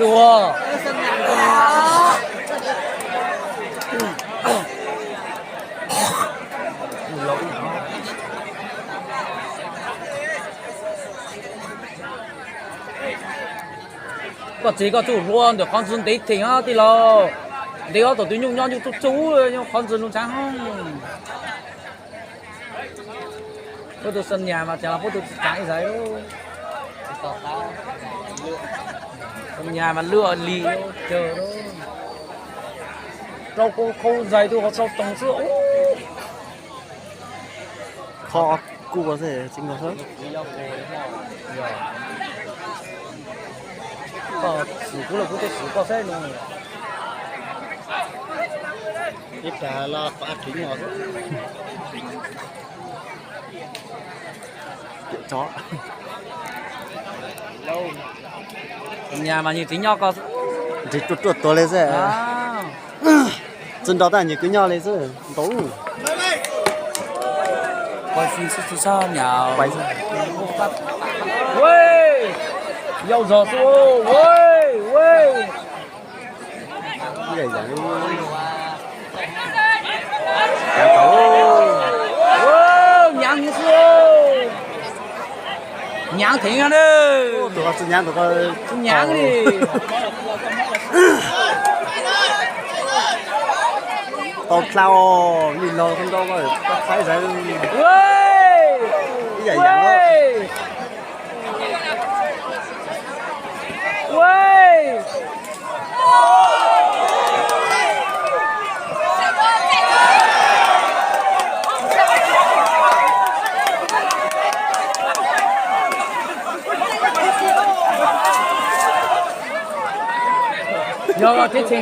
Ua. Koj txiv koj tsuj hlua ntawm qhov ntxwg ntev theem tij laug. Ntev ob tom tw nyuj nyob nyuj tsuj tsuj, nyuj qhov ntxwg lug ntshaav hoob. Puab tug Xas Nyas mas caag los puab tug tsi tsaav ib zais lub. Xas Nyas mas lwj li cawg lub. Rau kau khau zais tug qhov tsau toog xwb. Kho kuj xwb tsis nkaus xwb. Koj xwm kuv los kuv tuaj xwm koj saib no. Ib plag los pab tsev nyog xwb. Tiam tsov. Nyas mas nws tsev nyob koj. Ntshe ruaj ruaj tuag li xwb. Tsi nrog tag nws kwv nyob li xwb ntau. Yau zog xwb. Nyaav xwb. Nyaav theev no. Tus ko tsis nyaav, tus ko tsis nyaav li. Tau dlha os, yim laug tau ntau ko tau txhais zais. Ib yam yam. Yog teb chaws